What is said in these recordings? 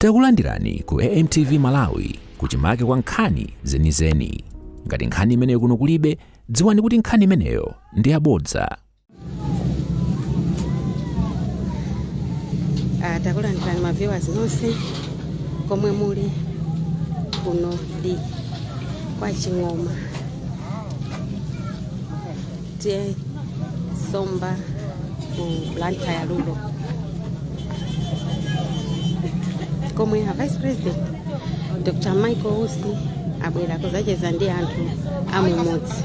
Takulandirani ku AMTV Malawi, kuchimake kwa nkhani zenizeni. Ngati nkhani imeneyo kuno kulibe, dziwani kuti nkhani imeneyo ndi yabodza. Takulandirani ma viewers nonse komwe muli. Kuno ndi kwa Ching'oma, T/A Somba, ku Blantyre Rural, komwe a Vice President Dr Michael Usi abwera kuzacheza ndi anthu amumudzi.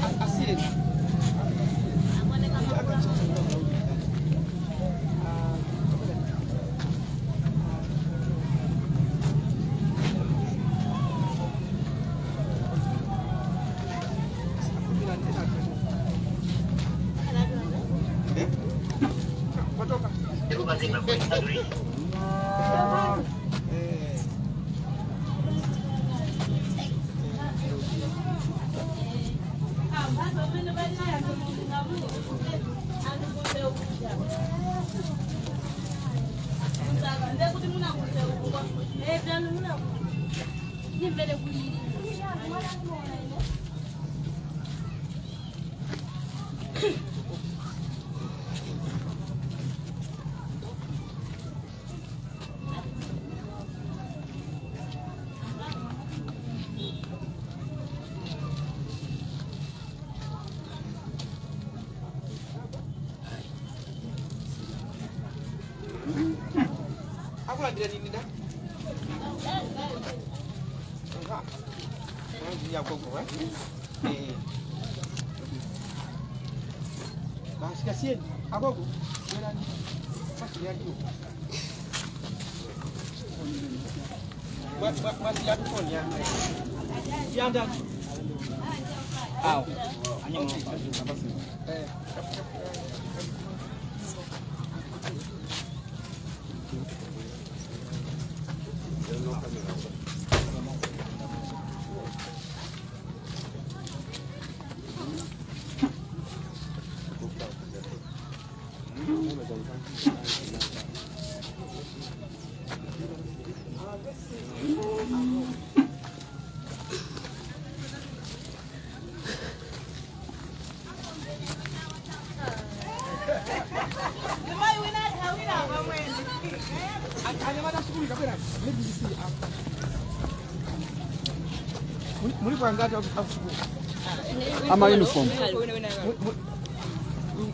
Akulandira nini da? Nga. Ya gogo, eh? Eh. Basi kasiye agogo. Bwerani. Basi ya tu. Basi ya tu phone ya. Yanda. Aw. Eh. Anyamata sukulu kabwera. Maybe you see. Muli kwa ngati akusukulu? Ama uniform.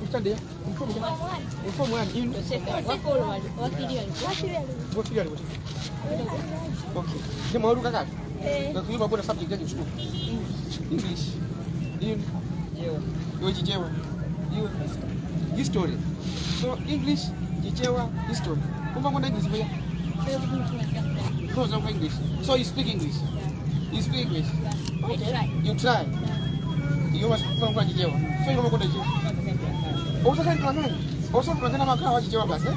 Utande uniform yani inu. Wafili ali. Okay. Je mwaruka kaka? Eh. Kwa bora subject yake sukulu. English. Inu. Iwe Chichewa. Iwe history. So English, Chichewa, history. Kumva ngonda English moja. No, English. So you speak English? You speak English? Okay. You try. You must speak Chichewa. So you go to Chichewa. Also can plan. Also plan na makao Chichewa basi.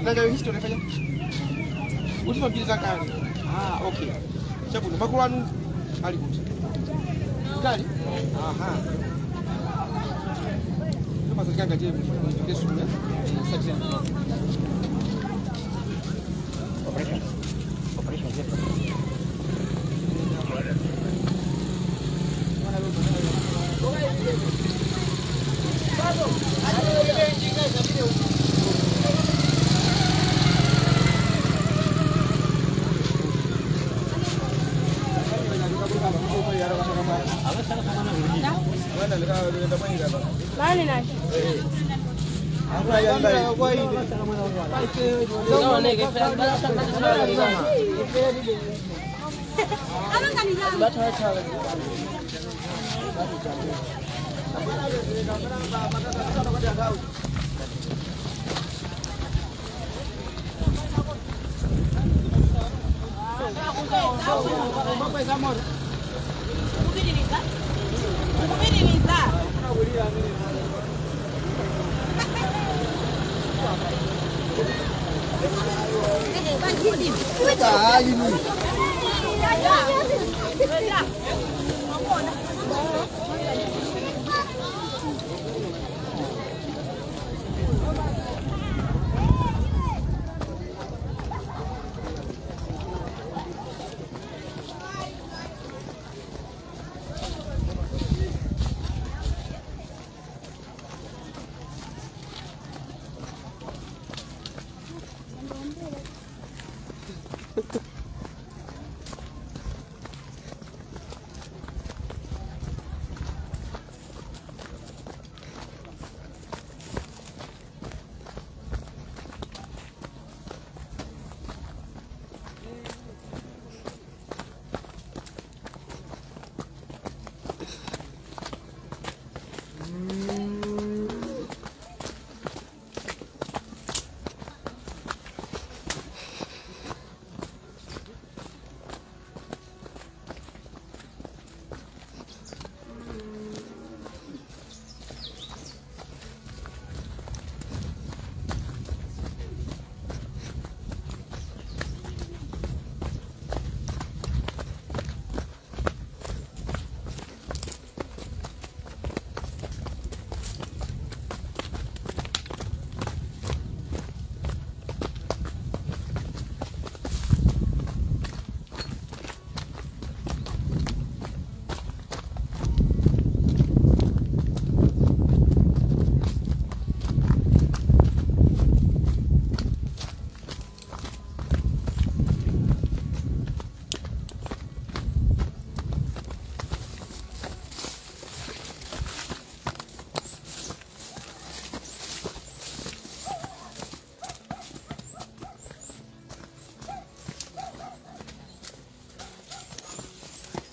Na ndio history fanya. Utifambiriza kale. Ah, okay. Chabuno makulu anu ali kuti. Kali? Aha. Kama sasa je ndio sukulu. Sasa. Operation. Operation zetu.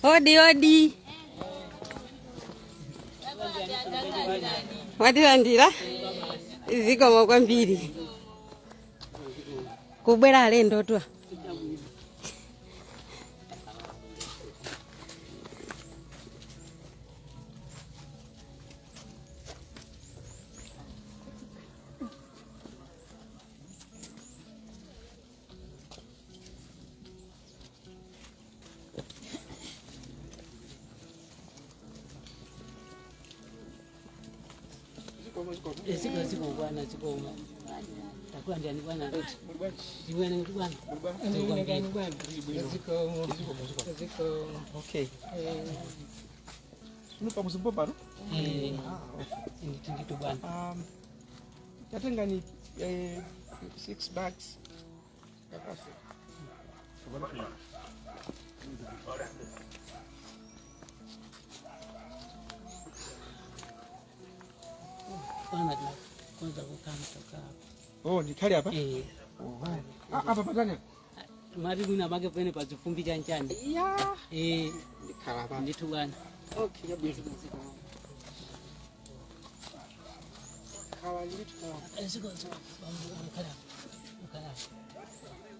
Odi odi. Watilandira zikomo kwambiri. Kubwera alendo twa. Ziko ziko bwana, ziko takulandirani bwana, zibwana bwana, ziko ziko. Okay. Muno pamuzimbo pano? Eh, ndithu bwana. Tatengani 6 bags. Kakaso. Bwana, kwanza kukamtoka. Oh, ndikhali apa? Eh. Oh, ah, apa patani? Mari mwina make pene pazifumbi chanchani. Yeah. Eh, Ndikhala apa. Ndithu bwana. Okay, yabwino. Khala ndithu khala. Ziko ziko mkhala mkhala.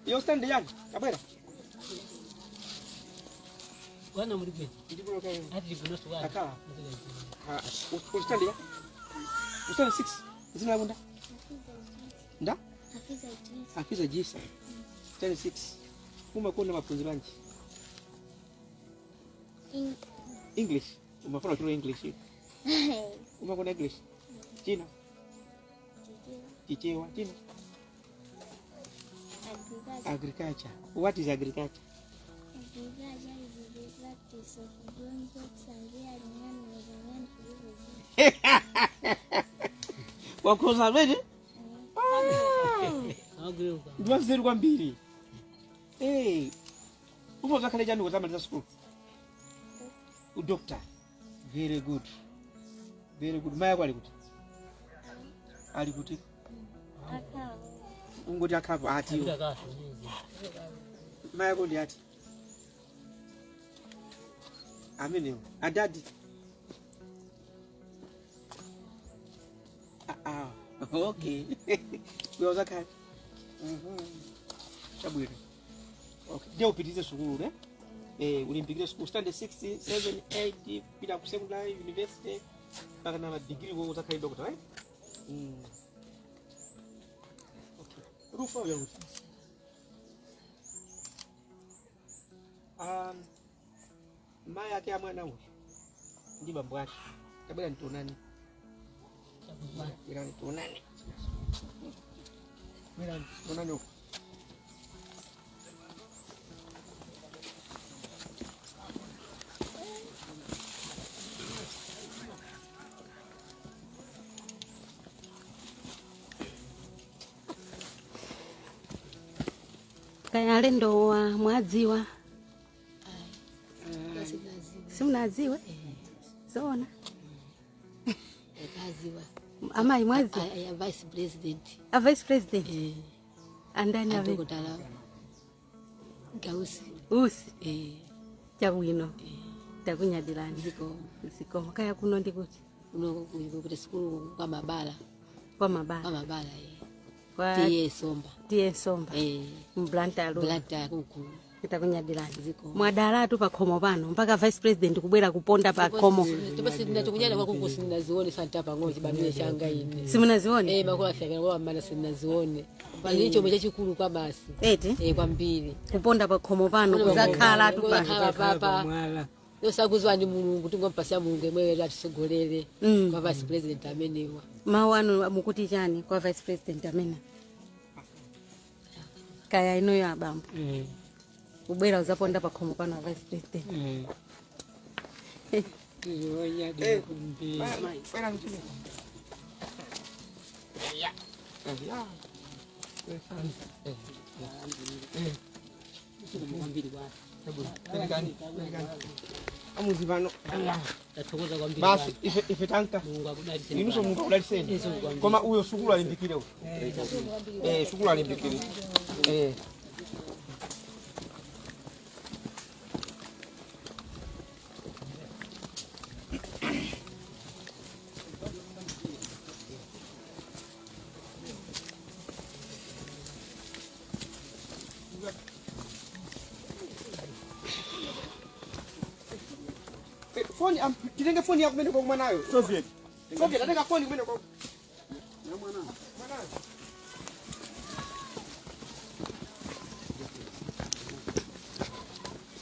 Iyo stand yani, kabwera. Bwana muli bwino. Ndikulo kayo. Ati bwino bwana. Akala. Ah, ustand ya? Ustand 6. Zina lako nda? Nda? Hafiza Jisa. Stand 6. Umakona maphunziro anji? English. Umafuna kuchula English. Umakona English. China. Chichewa. China. Agriculture. What is agriculture? Agriculture is the practice of growing crops and rearing animals on land for use. Wakhoza bene? Ndiwanzeru kwambiri. Eh. Ufoza zakhale chani kuzamaliza school? Doctor. Very good. Very good. Maya kwali kuti? Ali kuti? Akawo. Ungoti akhapo ati. Maya kondi ati. Amenewo. Adadi. Ah, okay. Kuya zakhale. Chabwino. Okay. Ndiye upitize sukulu ne? Eh, ulimpikire school standard 6, 7, 8, pita ku secondary, university, mpaka na degree wo uzakhale doctor, right? Okay. Rufa uya kuti. Mai ake amwana uyu ndi bambo ake. Tabwera ntionani. Bwera ntionani. Bwera ntionani uku. Kaya alendowa mwadziwa? Simunadziwe? Zoona? Kaziwa. Amayi, mwadziwa? A vice president. A vice president andani ave? Adokotala Gausi. Usi. Eh. Chabwino, takunyadirani. Zikomo. Zikomo. Kaya kuno ndikuti? Kuno kuti sukulu kwa Mabala. Kwa Mabala? Kwa Mabala, eh. Kwa T/A Somba. T/A Somba. Eh. Mblantyre. Blantyre kunkulu. Takunyadirani. Zikomo. Mwadalatu pakhomo pano mpaka vice president kubwera kuponda pakhomo. Ndipo sindinatukunyana kwakuku, sindinazione santa pang'ono chibamile changa ine. Simunazione? Eh, makolo afika kwa mana, sindinazione. Pali chomwe chachikulu kwa basi. Eti? Eh, kwambiri. Kuponda pakhomo pano, kuzakhala tu pano. Kuzakhala papa. Yosakuzwa ndi Mulungu, tingompasira Mulungu yemweyo atisogolere. Kwa vice president amenewa. Mawu anu mukuti chani kwa vice president amene? Kaya inuyo abambo, kubwera uzaponda pakhomo pano a vice president. Bwera mchini. Ya. Ya. Perekani, perekani. Amuzi pano. Basi ife tanka. Inuso Mulungu akudalitseni. Koma uyo sukulu alimbikire uyo. Eh, sukulu alimbikire. Eh. Foni titenge foni yako kumene kwa nayo. Soviet. Soviet atenga foni kumene kwa. Mwanayo.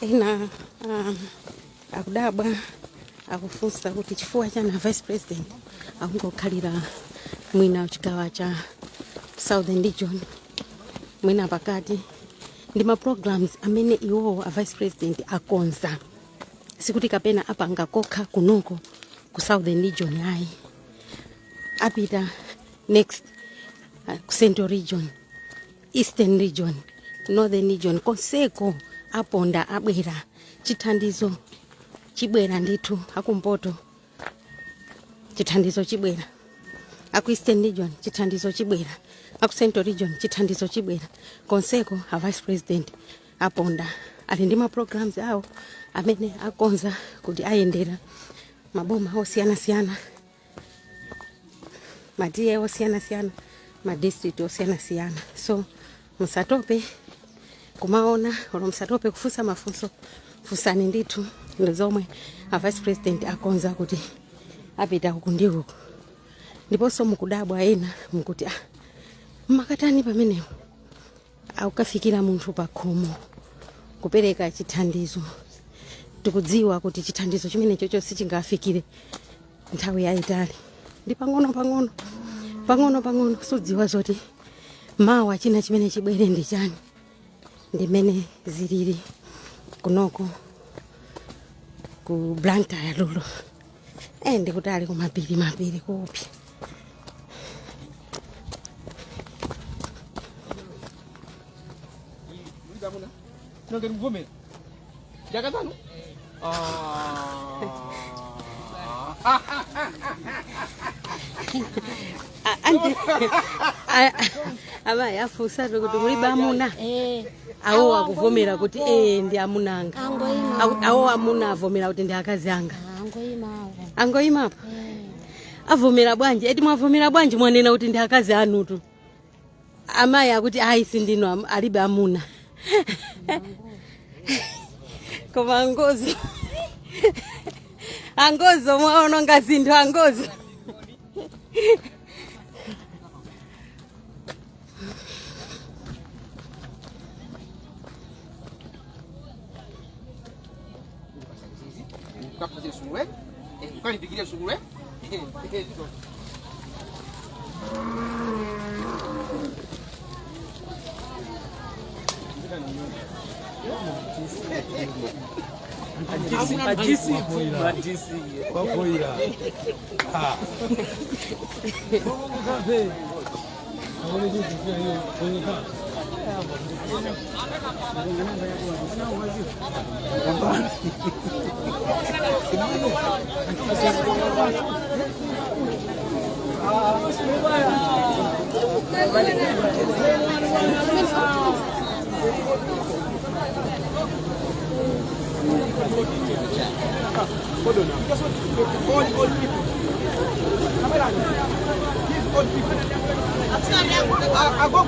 Ena akudabwa, akufunsa kuti chifukwa chani a vice president akungokhalira mwina chigawo cha Southern Region, mwina pakati. Ndi ma programs amene iwowo a vice president akonza, sikuti kapena apanga kokha kunoko ku Southern Region, ayi. Apita next ku Central Region, Eastern Region, Northern Region, konseko aponda, abwera, chithandizo chibwera ndithu. Akumpoto chithandizo chibwera, aku Eastern Region chithandizo chibwera, aku Central Region chithandizo chibwera, konseko a vice president aponda. Ali ndi ma programs awo amene akonza kuti ayendera maboma osiyanasiyana, ma T/A osiyanasiyana, ma district osiyanasiyana. So musatope kumaona olo musatope kufunsa mafunso, funsani ndithu. Ndi zomwe a vice president akonza kuti apita uku ndi uku. Ndiponso mukudabwa ena, mukuti, "Ah, mmakatani pamenepo akukafikira munthu pa khomo kupereka chithandizo?" Tikudziwa kuti chithandizo chimenecho sichingafikire nthawi yayitali, ndi pang'ono pang'ono, pang'ono pang'ono. Sudziwa zoti mawa china chimene chibwere ndi chani. Ndimene zilili kunoko ku Blantyre lulo. Eh, ndikutali, kumapiri, mapiri kuupya. Mulibe amuna? Nonge mvumira. Jakatano? Ah. Anti amayi afunsatu kuti mulibe amuna? Awo akuvomera kuti ee, ndi amuna anga. Angoima. Awo amuna avomera kuti ndi akazi anga. Angoimawo. Angoimapo, avomera bwanji? Eti mwavomera bwanji? Mwanena kuti ndi akazi anutu. Amayi akuti ayi, sindino alibe amuna. Koma angozo, angozo mwaononga zinthu, angozo. Ukapazire sukulu, eh? Ukalipikirie sukulu, eh? Eh. Ajisi ajisi Wakoira. Ah. Kape. Hold on now. Just want to all old people. These old people. I go.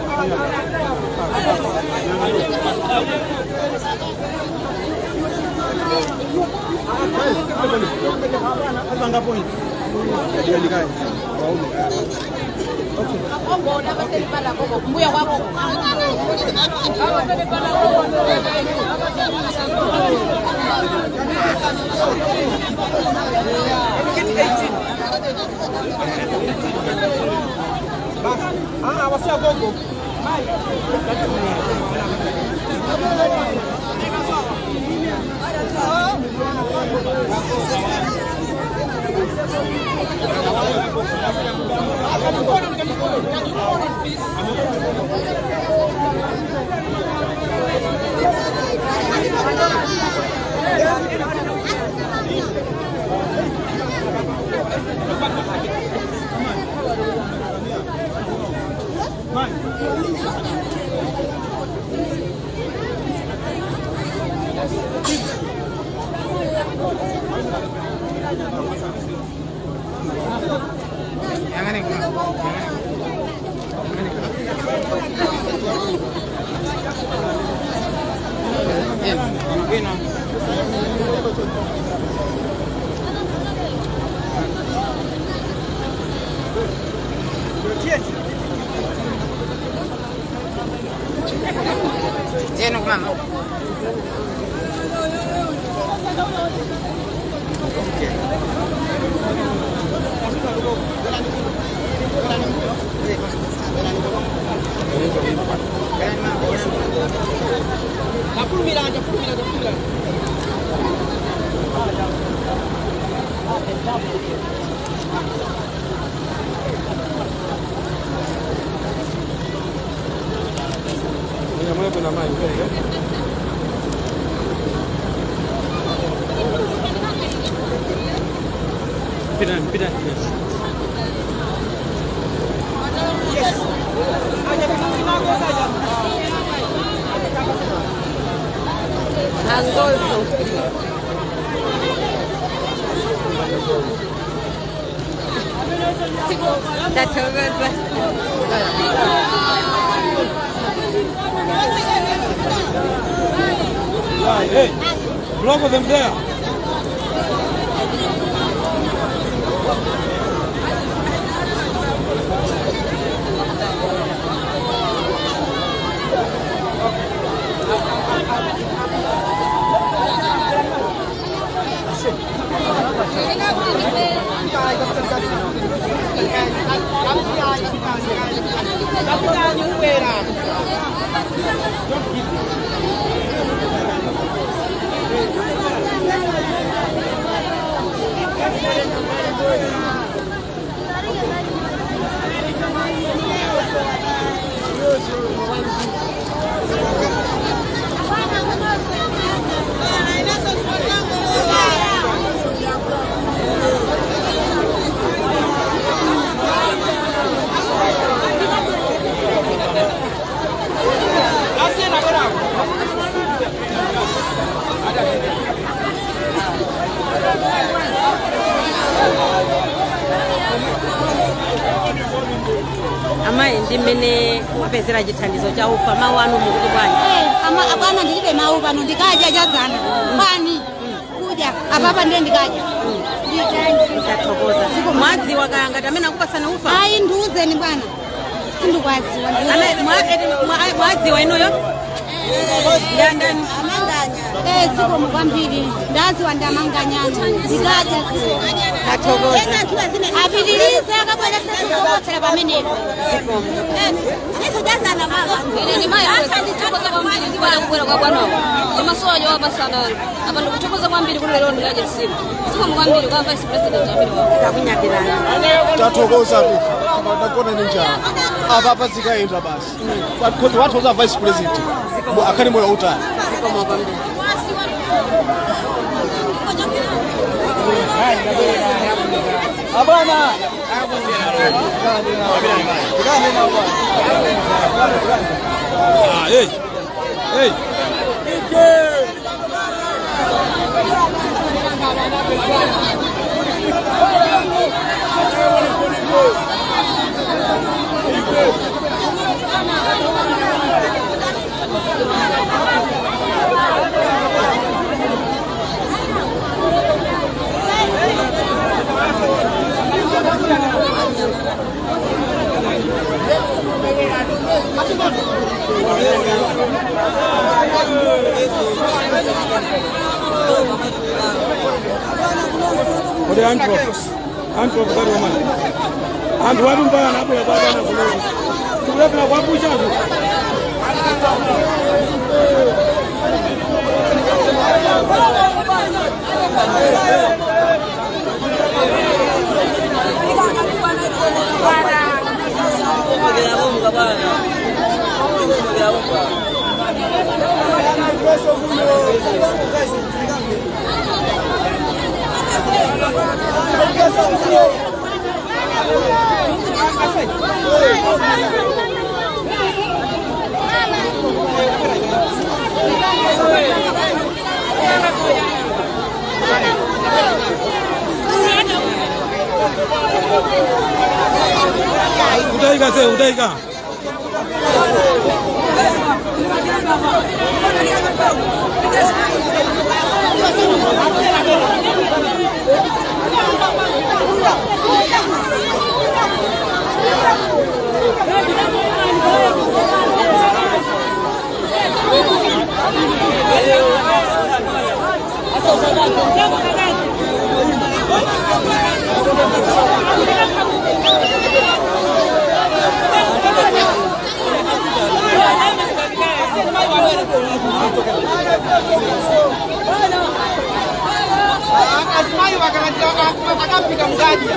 Ah, wasi agogo. Angozo. Ndathokoza. Hey, block them there. Amayi, ndi mmene mwapezera chithandizo cha ufa, mawu anu mukuti bwanji? Ama abwana, ndilibe mawu pano. Ndikadya chazana kwani kudya apapa, ndiye ndikadya. Tathokoza. Mwadziwa kaya ngati amene akupasani ufa? Ayi, ndiuzeni bwana, sindikwadziwa. Mwadziwa inuyo? Ndandani? Eh, zikomo kwambiri, ndaziwa ndamanganyana, ndikadya. Tathokoza. Apitirize, akabweresa zikokotsera pamenepo. Ine ni mayi, ndithokoza kwambiri ndibwana kubwera kwa bwanawo ndimasowa wapasana apa. Ndikuthokoza kwambiri kuti lero ndikadye nsima. Zikomo kwambiri kwa Vice President amene wawo. Takunyadirani. Tathokoza kufa, koma ndagona ndi njala. Apa zikayenda basi, because wathoza vice president akhale moyo wautali. Zikomo kwambiri. Abana. Ah, hey. Hey. Kodi anthu anthu akutali wamani anthu watu mpaka anabwera kwa bwana kuno tikulepera kwakuchaku. Utaika se utaika. Azimayi akapika mgaji.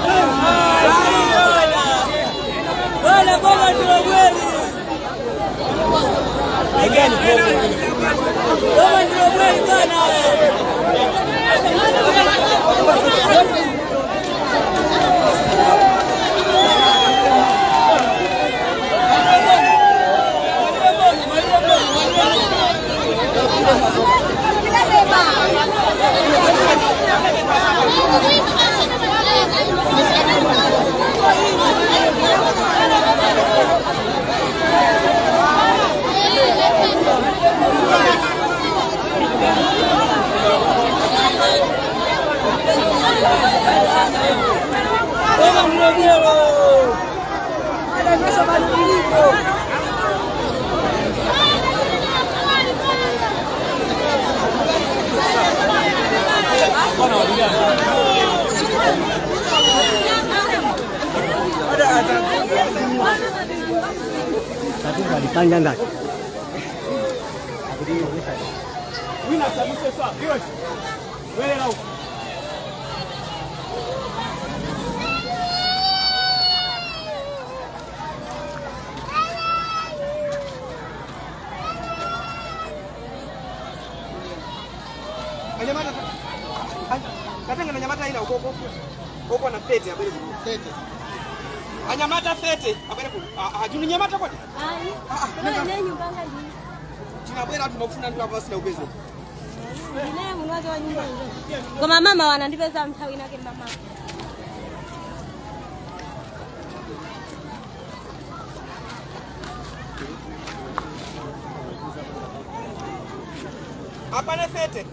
Bwana bwana ndio kweli. Bwana ndio kweli bwana. Bwana ndio kweli. Bwana pesa mabadiliko. Anyamata katenga na nyamata ina ukoko ukoko na fete abere ku fete anyamata fete abere ku ajuni nyamata kwati tinabwera tunofuna ndu apa sina upeze. Koma mama wanandipeza nthawi inake mama. Hapana fete.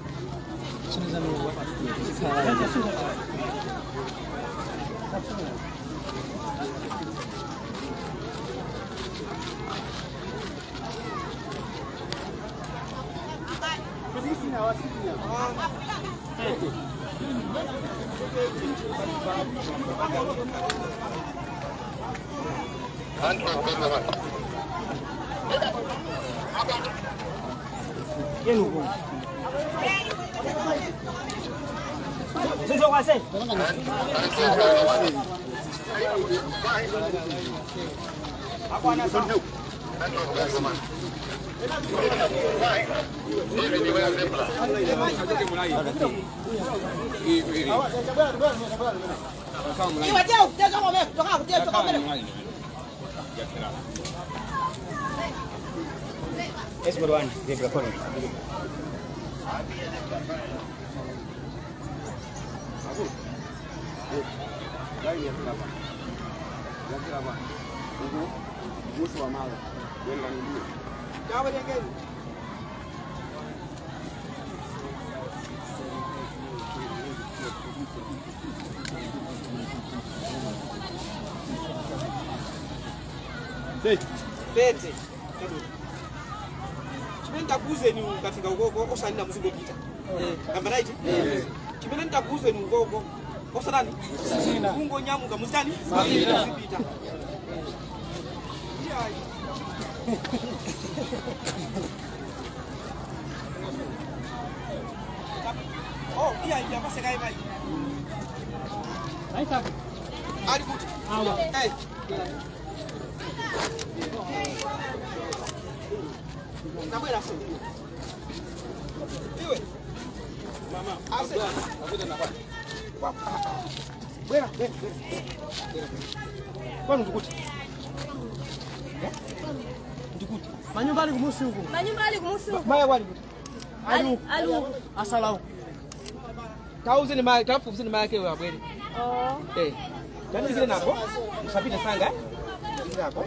Tete. Chimene ndakuuzeni ukafika ukoko osanena muzingopita. Number 8. Chimene ndakuuzeni ukoko osanani kungonyamuka muzitani muzipita. Oh, iya iya paseka imai. Ali kuti. Eh. Nabwera se. Iwe. Mama, ase. Bwera, bwera, bwera. Kwanu ndikuti. Ndikuti. Manyumba ali kumusi huku. Manyumba ali kumusi huku. Maya wali kuti. Ali ali huku. Asala huku. Tauzeni maya, tafufuzeni maya kewe abwere. Oh. Eh. Tandizile nako. Musapite sanga. Nako.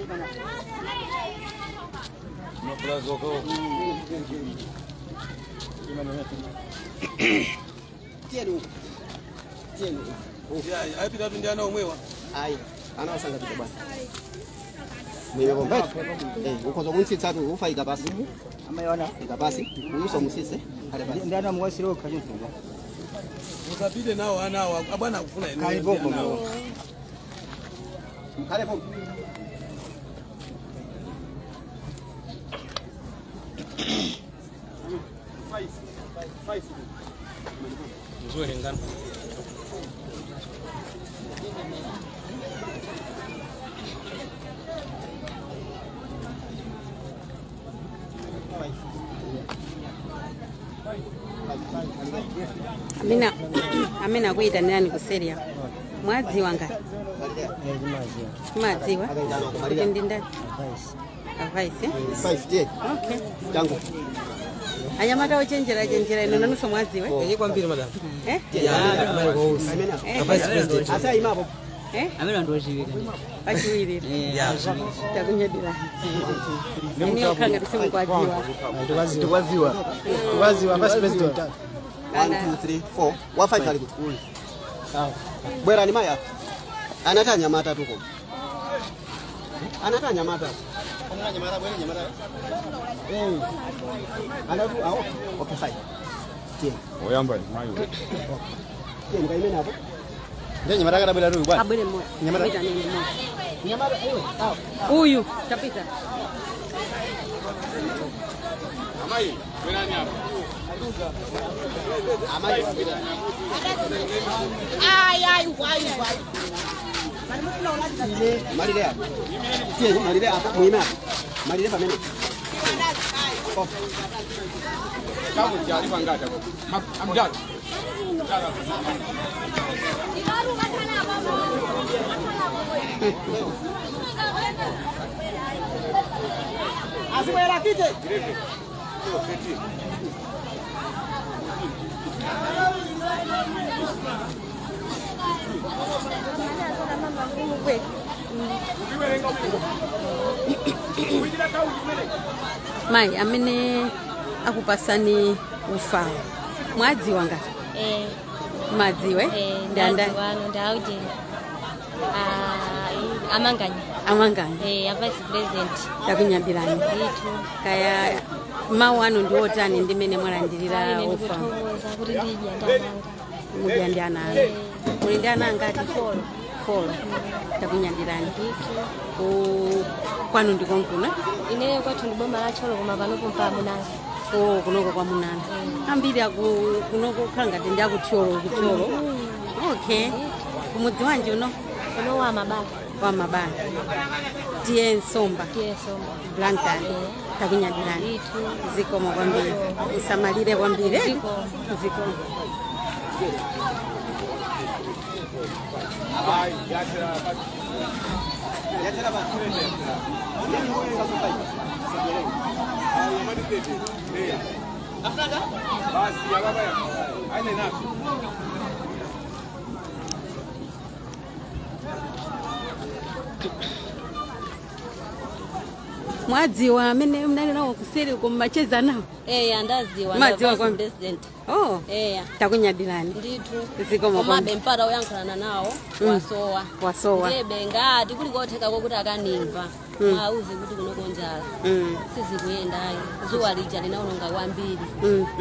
Ayipita tu ndi ana omwewa. Ayi, ana wasanga pita bwana. Mwenye bomba. Eh, ukozo kunsitsa tu ufa ikapasi. Amayona ikapasi. Uyuso musise. Hale basi. Ndi ana muwasiro kajuntunga. Musapite nawo ana awo abwana akufuna inu. Kali bombo. Hale bombo. Nzuri ngano. Amene akuyitanirani kuseria mwadziwa ngati mwadziwa kuti ndi ndani avaisi 5 tie. Okay. Tangu. Anyamata ochenjera chenjera ino nanunso mwadziwa Eh, kwambiri madam. Eh? Yeah. Vice President. Asa imapo. Eh? Amene anthu ochiwika. Pachiwiri. Takunyadirani. Ine okhala ngati simukwadziwa. Tikwaziwa. Tikwaziwa vice president. 1 2 3 4. Wa 5 ali kuti. Bwera ni maya. Anata nyamata tuko. Anata nyamata. Anata nyamata bwera nyamata. Eh. Anatu awo. Okay fine. Tie. Oyamba ni mayo. Tie ngaimene hapo. Ndi nyamata akadabwera tu bwana. Abwere mmodzi. Nyamata. Pita nene mmodzi. Nyamata ewe. Awo. Uyu tapita. Amayi, bwerani apa. Amayi. Ai ai ai ai. Malire hapo. Tie malire hapo muime hapo. Malire pamene. Kabu jari bangata. Amjari. Azibwera kite. Mayi amene akupasani ufawo mwadziwa ngati Eh, madziwe eh, ndi andani ndadziwano ndauje. Ah, amanganya. Amanganya. Eh, a vice president. Takunyadirani. Ndithu. Kaya mawu anu ndi otani ndi mmene mwalandirira Ine ufa? ndikuthokoza kuti ndidya ndi ananga. Mudya ndi ana anu. Muli ndi ana angati? Folo. Takunyadirani. Kwanu ndi konkuno? Ineyo kwathu ndi boma la Thyolo koma panopo mpamunanga. Oh, kunoko kwa Munana. Ambiri aku kunoko kukhala ngati ndi akuthyolo kuthyolo. Okay. Kumudzi wanji uno? Uno wa mabala. Wa Mabala, T/A Nsomba, Blantyre. Takunyadirani, zikomo kwambiri, musamalire kwambiri, eh? Zikomo. Mwadziwa amene mnali nawo kuseri uko mmacheza nawo? Eya, ndaziwa. Madziwa Vice kwambiri. President. Oh. Eya. Takunyadirani. Ndithu. Zikomo Komabe kwambiri. mpata woyankhulana nawo wasowa. Wasowa. Ndiyebe ngati kuli kothekako kuti akanimva, mwauze kuti kunoko njala sizikuyendayi, zuwa lija linaononga kwambiri.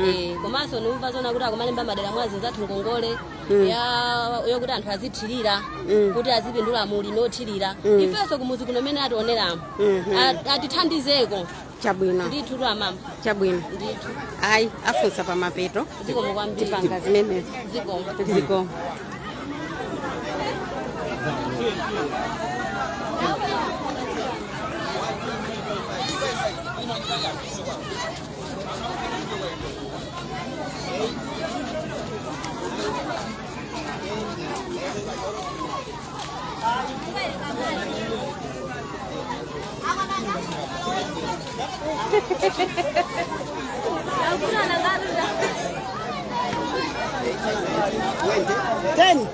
Eh, komanso nimva zona kuti akumalemba madera mwa zinzathu ngongole ya yokuti anthu azithirira kuti azipindula muli nothirira. Ifenso kumuzi kuno mene ationeramo, atithandizeko. Chabwino. Ndithu tu amama. Chabwino. Ndithu. Ayi, afunsa pamapeto. Zikomo kwambiri. Tipanga zimenezo. Zikomo. Zikomo. 10.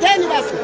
10 basi.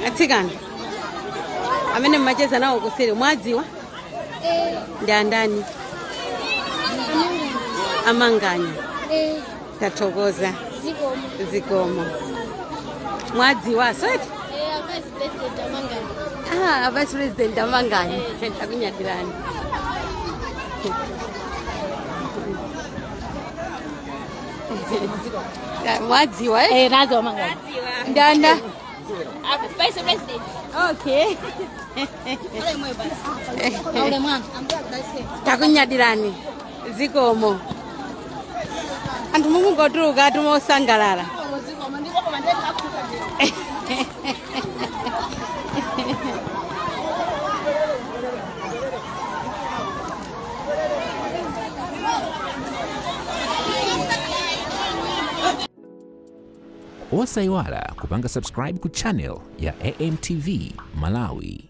Atsikana amene mmacheza nawo kuseri mwadziwa? Ndi andani? Amanganya? Tathokoza. Zikomo. Zikomo. Mwadziwa sweti? Vice President Amanganya. Ah, Vice President Amanganya, takunyadirani. Mwadziwa, eh? Eh, nazo Amanganya. Ndanda? Vice President. Okay. Aule mwana. Takunyadirani, zikomo. Anthu mukungotuluka tumosangalala. Osayiwala kupanga subscribe ku channel ya AMTV Malawi.